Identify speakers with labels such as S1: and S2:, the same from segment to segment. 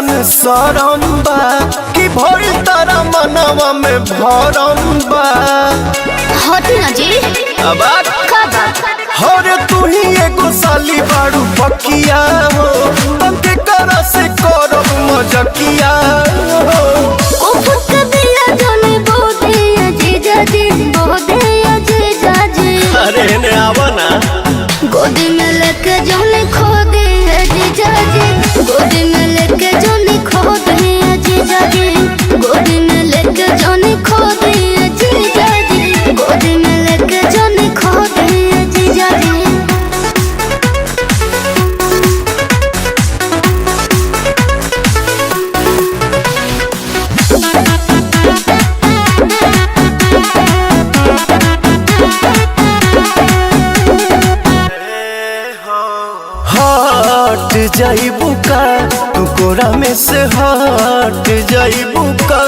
S1: ऐसन शरम बा कि भइल तारा मनवा में भरम बा।
S2: हटी ना जी।
S1: अब
S2: का बात?
S1: हरे तू ही एगो साली बाड़ू पकिया हो, तनके करा से करब मजकिया हो।
S2: ओ फुक दिया जोने बोधे जीजा जी, बोधे जीजा जी।
S1: अरे ने आवा ना।
S2: गोदी में लेके जोने खो दे जीजा जी, गोदी में लेके जोने खो दे जीजा जी, गोदी में लेके जोने खो दे जीजा जी, गोदी में लेके जोने खो दे जीजा जी।
S1: हट जाइबू का तू कोरा में से हट जाइबू का,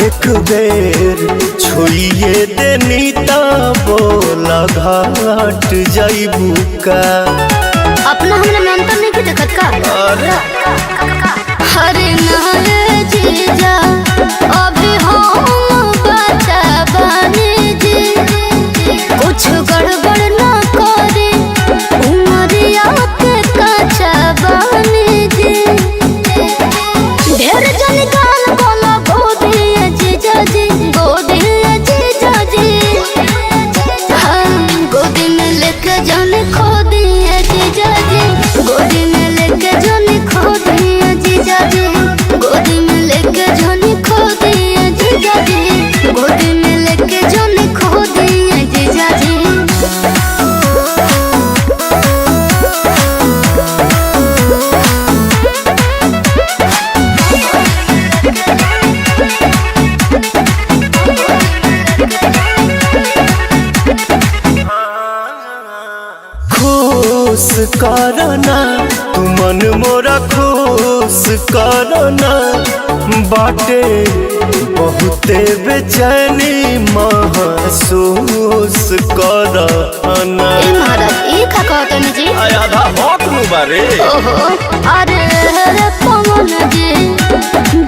S1: एक बेर छुइए देनी ता बोला घाट जाइबू का।
S2: अपना हमरा में अंतर नहीं के देखत का?
S1: अरे
S2: हरे नारे जीजा अभी हम बच्चा बने जी, कुछ गड़बड़ ना करे उमरिया के कच्चा बने जी। ढेर जन गाल बोला गोदी जीजा जी, गोदी जीजा जी। हम गोदी में लेके जान खो दिए जीजा जी, गोदी में लेके जान खो दिए जीजा जी, गोदी में लेके जान खो दिए जीजा जी, गोदी में लेके जान खो दिए जीजा जी।
S1: खुश करना तू मन मोरा खुश करना, बाटे बहुते बेचैनी महसूस करना।
S2: ए महाराज, ई का कहतनी जी?
S1: आधा भौक नु बारे।
S2: ओहो, अरे रे पवन जी,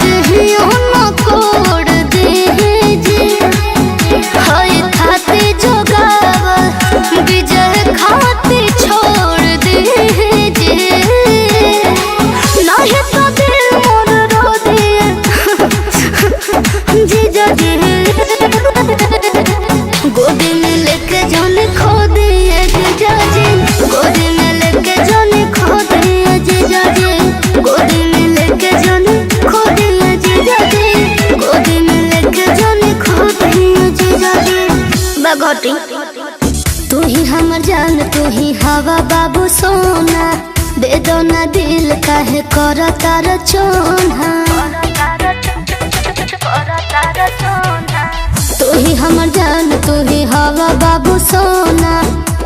S2: देहियो न कोड़ देहि जी, हाय खाते जोगाव विजय खाते छोड़ देहि जी, नाही तो दिल मोर रो दिए जीजा जी। गोदी में लेके जान खो दिए जीजा जी, गोदी में लेके जान खो दिए जीजा जी, गोदी में लेके जान खो दिए जीजा जी, गोदी में लेके जान खो दिए जीजा जी। बगोटी तू ही हमर जान, तू ही हवा बाबू सोना, दे दो ना दिल काहे कर तार चोना। तू ही हमर जान, तू ही हवा बाबू सोना,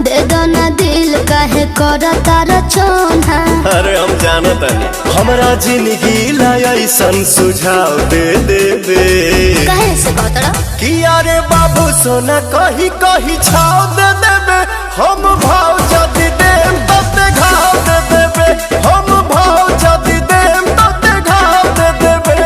S2: दे दो ना दिल काहे कर तार चोना।
S1: अरे हम जानत हनी हमरा जिंदगी ला ऐसन सुझाव दे देबे
S2: काहे से कहतड़ा?
S1: कि अरे बाबू सोना कही कही छाव दे देबे, हम भाव जदी देम तते घाव दे देबे, हम भाव जदी देम तते घाव दे देबे।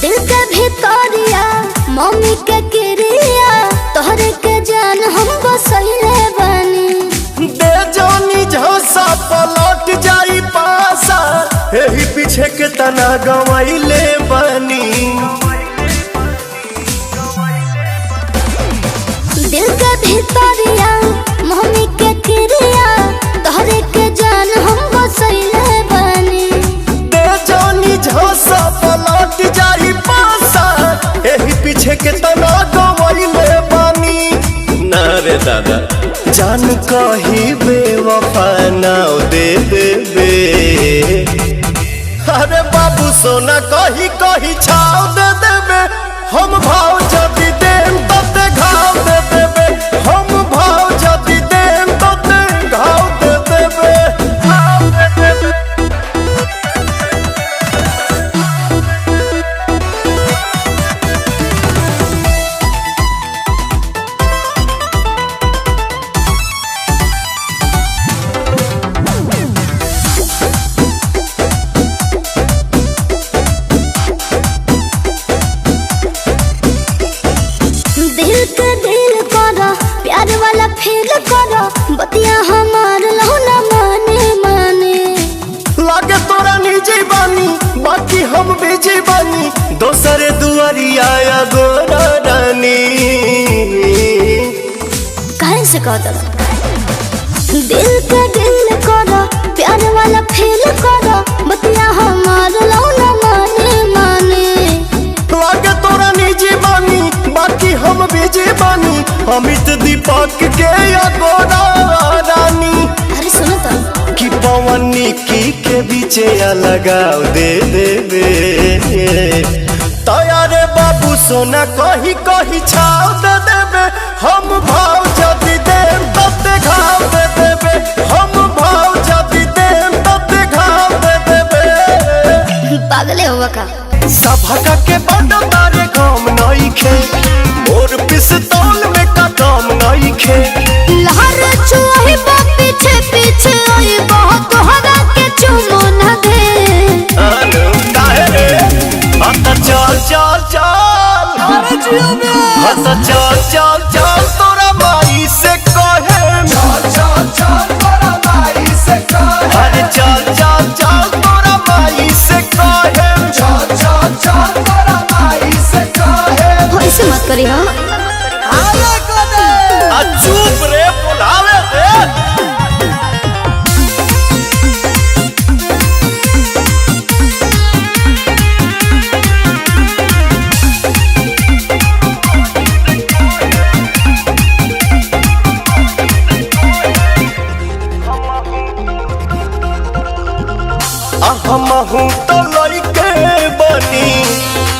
S2: दिल के भितरिया मम्मी के क्रिया, तोहरे के जान हम बसैले बानी।
S1: दे जानी झांसा पलट जाई पासा, एही पीछे के तना गवाइले बानी।
S2: दिल के भितरिया मम्मी के क्रिया, तोहरे के जान हम बसैले बानी।
S1: दे जानी झांसा पलट जाई पासा, एही पीछे के तना गवाइले बानी। ना रे दादा जान कही बेवफा ना दे देबे, अरे बाबू सोना कही कही छाव दे देबे, हम भाव जदी देम तते घाव दे देबे, हम भाव जदी देम तते घाव दे देबे, घाव दे देबे। घटिया गोरा रानी।
S2: काहे से कह दो दिल का दिल करो, प्यार वाला फील करो, बतिया हमार लौना माने माने।
S1: लागे तोरा निजी बानी बाकी हम बिजी बानी, अमित दीपक के या गोरा रानी।
S2: अरे सुनो तो
S1: कि पवन की के बीचे लगाव दे दे बे। तयारे बाबू सोना कही कही छाव दे देबे, हम भाव जदी देम तते घाव दे देबे, हम भाव जदी देम तते घाव दे देबे।
S2: पागले हुआ का
S1: सभा के बड़ तारे काम नइखे, मोर पिस्तौल में का काम नइखे।
S2: लहर चुआही बा पीछे पीछे आई बहुत तोहरा के चुमो न दे।
S1: अनु काहे रे हत चल चल चल, अरे जियो में हत चल चल चल तोरा माई से कहे, चल चल चल तोरा माई से कहे, अरे चल चल चल तोरा माई से कहे, चल चल चल तोरा माई से कहे।
S2: हो ऐसे मत करी हो।
S1: आ चुप रे बुलावे दे। हमहू तो लइके बनी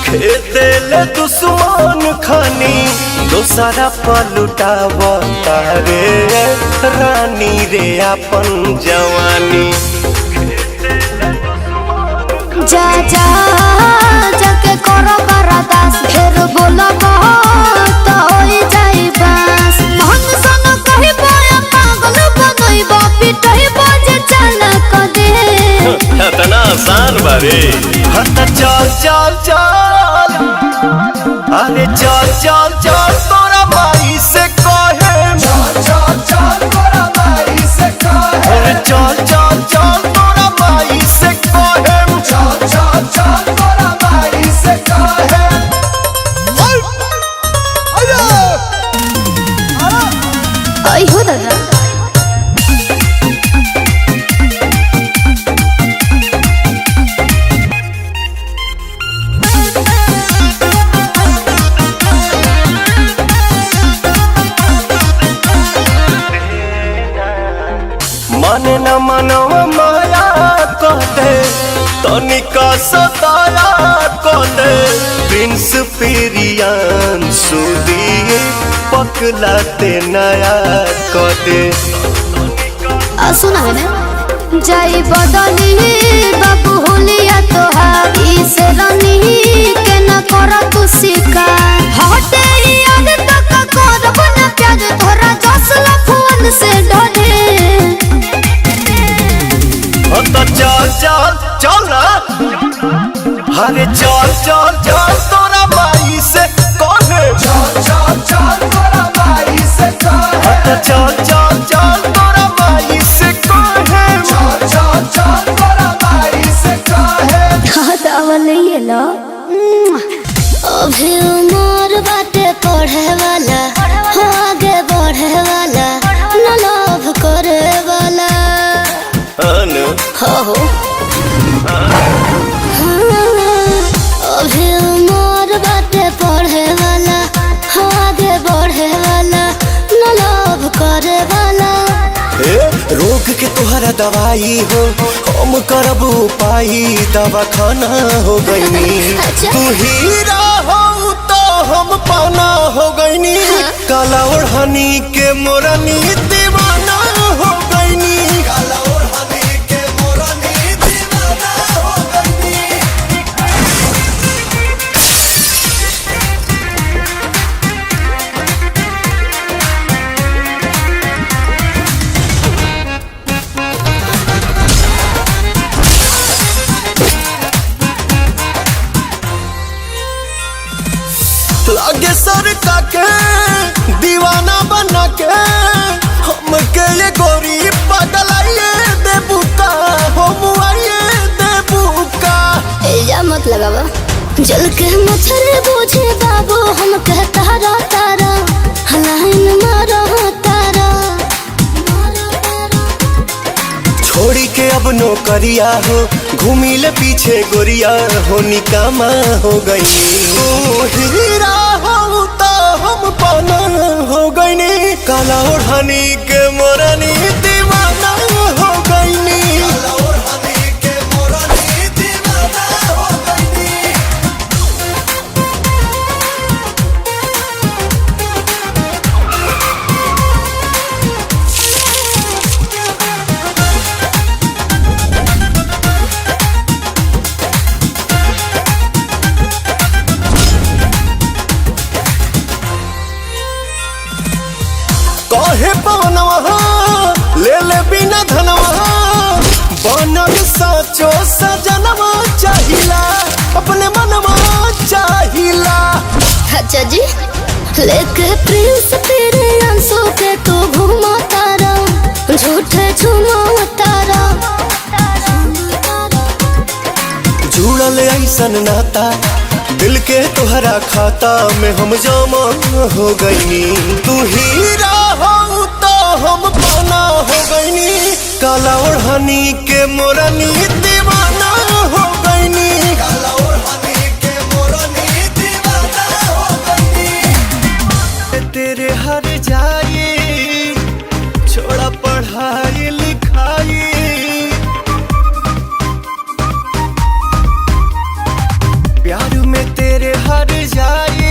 S1: खेते ले दुश्मन खानी, दोसरा पलुटाव तारे रानी रे अपन जवानी।
S2: जा जा जाके करो बरादास, फिर बोलो तो होई जाई बास। मोहन संग कही बोया पागल बनई बा पिटई बजे चल क दे।
S1: इतना आसान बारे हत चल चल चल, अरे चल चल चल तोरा माई से कहे, चल चल चल तोरा माई से कहे, अरे चल चल चल तोरा माई से कहे, चल चल चल तोरा माई से कहे।
S2: आई हो दादा।
S1: मन न मनव माया कह दे तनिका सताया कह दे, प्रिंस पेरियान सुदी पकलाते नया कह दे।
S2: आ सुना है ना जाई बदली बाबू होलिया तोहार इसे रानी के न कर तू शिकार। हटे याद तक करब ना प्यार तोरा जस लफुअन से डरे।
S1: हो तो चल चल चल ना, अरे चल चल चल तोरा माई से कहे, चल चल चल तोरा माई से कहे, तो चल चल चल तोरा माई से कहे, चल चल चल तोरा माई से कहे।
S2: हाँ दावल ये लो अभी उमर बाटे पढ़े वाला, हो आगे बढ़े वाला, न लव करे वाला।
S1: अनु
S2: हो अभी उमर बाटे पढ़े वाला, हो आगे बढ़े वाला, न लव करे वाला।
S1: ए रोग के तोहरा दवाई हो हम करब उपाय, दवा खाना हो गईनी।
S2: अच्छा।
S1: तू हीरा हो तो हम पाना हो गईनी।
S2: हाँ।
S1: काला ओढ़नी के मोरनी दीवाना हो गईनी, काला ओढ़नी के मोरनी दीवाना हो गईनी। लागे सर के दीवाना बना के हमके ये गोरी पगलाइए देबुका, हम आइए देबुका।
S2: इल्जाम मत लगावा। जल के मच्छर बूझे बाबू हम कह तारा तारा, हलाइन मारो तारा।
S1: छोड़ी के अब नौकरिया हो, घूमी ले पीछे गोरिया हो, निकामा हो गई। तू हीरा हो तो हम पाना हो गई, काला ओढ़नी के मोरनी दीवाना हो गई। काला ओढ़नी के मोरनी दीवाना हो गई। कहे पवनवा ले ले बिना धनवा, बनल साचो सजनवा चाहिला, अपने मनवा चाहिला।
S2: अच्छा जी, लेके प्रिंस तेरे आंसू के तू घुमा तारा, झूठे झुमा तारा।
S1: जुड़ल ऐसन नाता दिल के तोहरा खाता में हम जमा हो गईनी। तू हीरा हो तो हम पाना हो गईनी, काला ओढ़नी के मोरनी दीवाना हो गईनी। काला ओढ़नी के मोरनी दीवाना हो गईनी। तेरे हर जाए छोड़ा पढ़ाई लिखाई, प्यार में तेरे हर जाए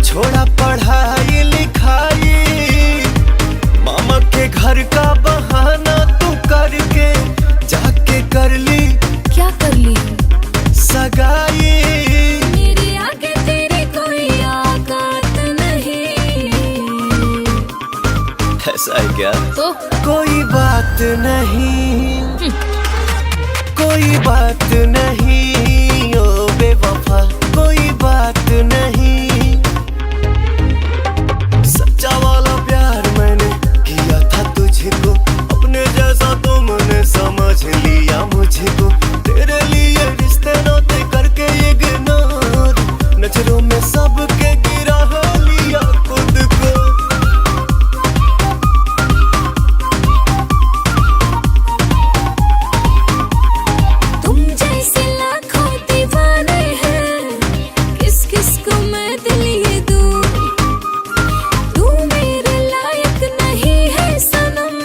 S1: छोड़ा पढ़ाई लिखाई, मामा के घर का बहाना तू करके जाके कर ली।
S3: क्या कर ली?
S1: सगाई।
S3: मेरे आगे तेरे कोई औकात नहीं।
S1: ऐसा है क्या?
S3: तो
S1: कोई बात नहीं, कोई बात नहीं, ओ बेवफा कोई बात नहीं। सच्चा वाला प्यार मैंने किया था तुझको, अपने जैसा तुमने समझ लिया मुझको। तेरे लिए रिश्ते नाते करके इग्नोर, नजरों में सबके गिरा लिया खुद को।
S3: तुम जैसे लाखों दीवाने हैं, किस किस को मैं दिल ये दूं। तू मेरे लायक नहीं है सनम,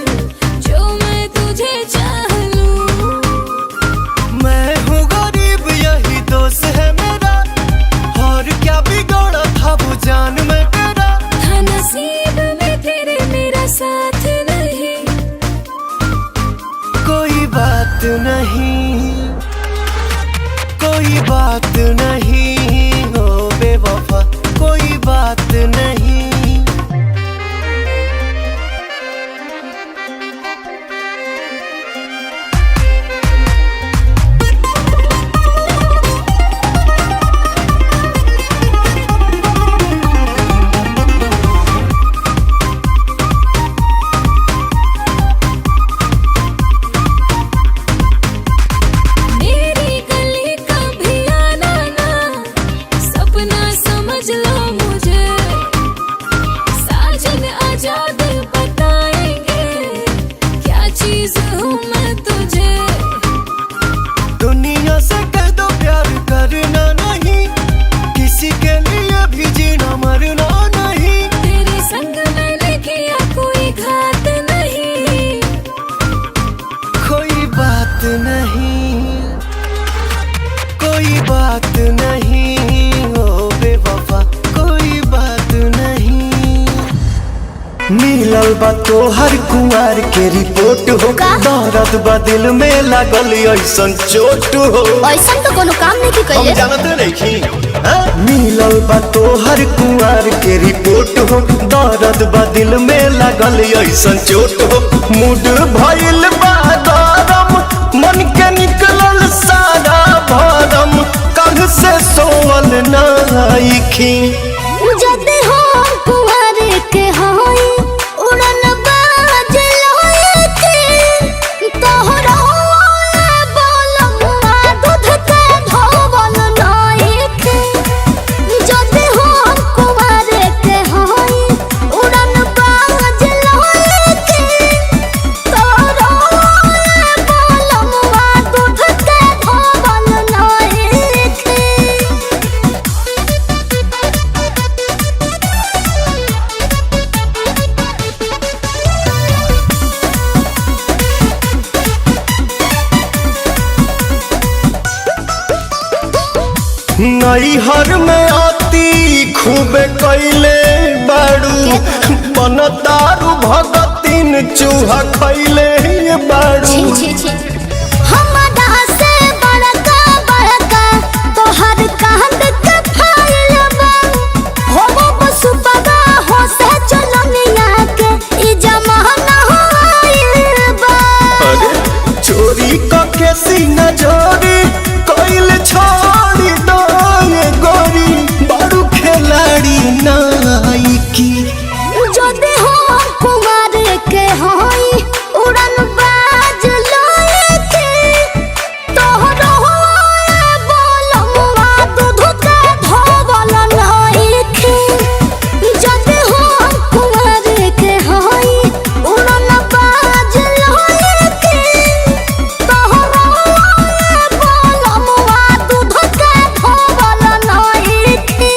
S3: जो मैं तुझे चाह लूं।
S1: मैं हूँ गरीब यही दोष है मेरा, और क्या बिगड़ा था वो जान में तेरा।
S3: था नसीब में तेरे मेरा साथ नहीं।
S1: कोई बात नहीं, कोई बात नहीं, ओ बेवफा कोई बात नहीं।
S3: मेरी गली कभी आना ना, सपना समझ लो मुझे। साजन आजाद बताएंगे क्या चीज हूँ मैं तुझे।
S1: दुनिया से कह दो प्यार करना नहीं, किसी के लिए भी जीना मरना नहीं।
S3: तेरे संग मैंने किया कोई घात नहीं।
S1: कोई बात नहीं, कोई बात नहीं, ओ बेवफा कोई बात नहीं। मिलल बा तोहर कुंवार के रिपोर्ट हो,
S2: का?
S1: दर्द बा दिल में लागल ऐसन चोट हो।
S2: ऐसा तो कोनो काम नहीं की
S1: हम
S2: कइले।
S1: जानते नहीं हाँ? मिलल बा तोहर कुंवार के रिपोर्ट हो, दर्द बा दिल में लागल ऐसन चोट हो। मूड भइल बा गरम, मन के निकलल सारा भरम, कल से सोवल नाइखी।
S2: जद हम कुंवर के होई उड़न बाज लोए के, तोहरा बोलमुआ दूध के धोवल
S1: नैहर में आती खूबे कैले बाड़ू, बनतारू भगतिन चूहा खैले बाड़ू।
S2: छी छी छी। हमरा से बड़का बड़का तोहर कांद के फाइल बा। होबो बसुपदा हो से चलनिया के ई जमाना हो आइल बा।
S1: अरे चोरी कके सीना जोरी कोइल छोड़ी दो ये गोरी, बाड़ू खिलाड़ी नाइकी।
S2: जदि हो कुमार के होई उड़न बाज लायके, तोहरो होए बोलमुआ दूध के धोवल नाइके। जदि हो कुमार के होई उड़न बाज लायके, तोहरो होए बोलमुआ दूध के धोवल नाइके।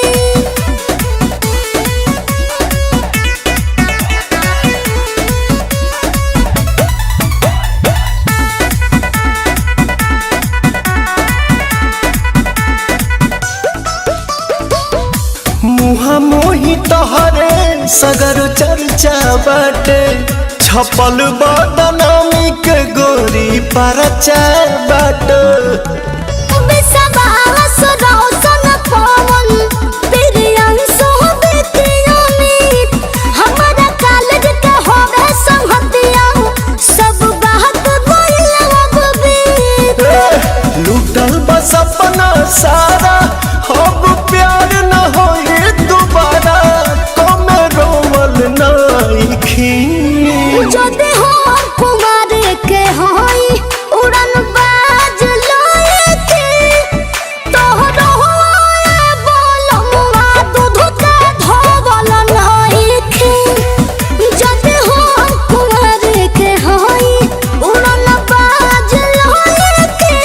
S1: मुहा मोही तोहरे सगर चर्चा बाटे, छपल बदनामी के गोरी परचा बाटे।
S2: विश्वास रोशन पवन प्रियंशु विद्यामित, हमारा कॉलेज के होवे संगतिया, सब बात गइल अब बीत।
S1: लूटल बस अपना सारा, अब प्यार न होए दोबारा, कमे रोवल नाइखी।
S2: जदि हो कुमार के होई उड़न बाज लायके, तोहरो होए बोलमुआ दूध के धोवल नाइके। जदि हो कुमार के होई उड़न बाज लायके,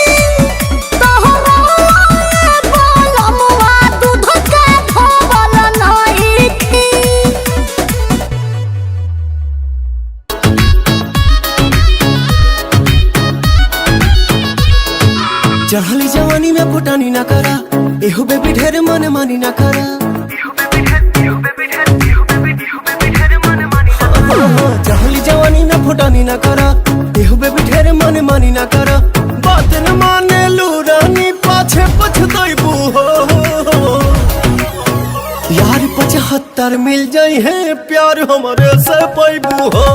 S2: तोहरो होए बोलमुआ दूध के धोवल नाइके।
S1: चढ़ली जवानी में फुटानी ना करा, एहो बेबी ढेर मन मानी ना करा। चढ़ली जवानी में फुटानी ना करा, एहो बेबी ढेर मन मानी ना करा। बात न माने लू रानी पाछे पछतैबू हो। यार 75 मिल जाई है, प्यार हमारे से पैबू हो।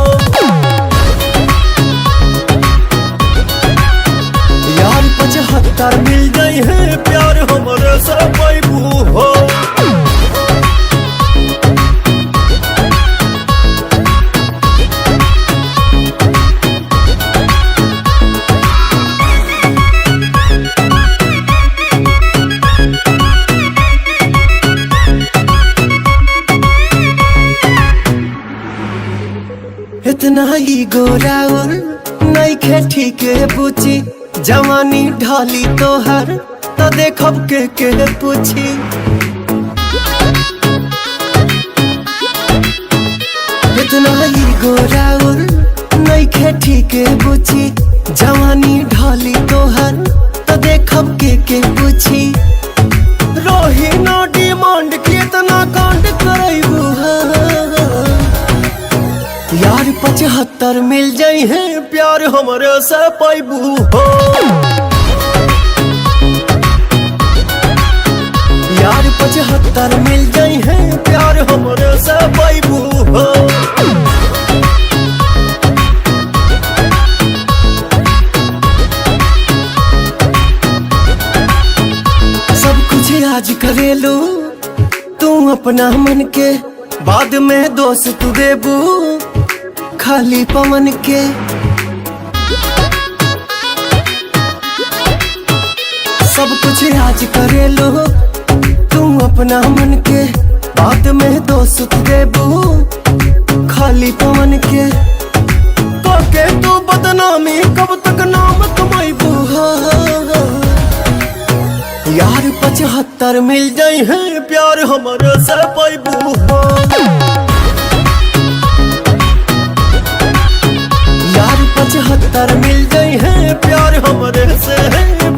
S1: यार 75 मिल जाई है, प्यार हमारे से पैबू हो। इतना ही गोराउर नइखे ठीक पूछी, जवानी ढाली तोहर तो देखब के पूछी। इतना ही गोराउर नइखे ठीक पूछी, जवानी ढाली तोहर तो देखब के पूछी। रोही नो डिमांड कितना कांड करैबू। यार 75 मिल जाई है, प्यार हमारे से पैबू हो। यार 75 मिल जाई है, प्यार हमारे से पैबू हो। सब कुछ आज करेलू तू अपना मन के, बाद में दोस्त तू देबू खाली पवन के। सब कुछ आज करेलू तू अपना मन के, बाद में दोस्त तू देबू खाली पवन के। के तू बदनामी कब तक नाम कमाईबू। यार 75 मिल जाई है, प्यार हमारे से पैबू हो।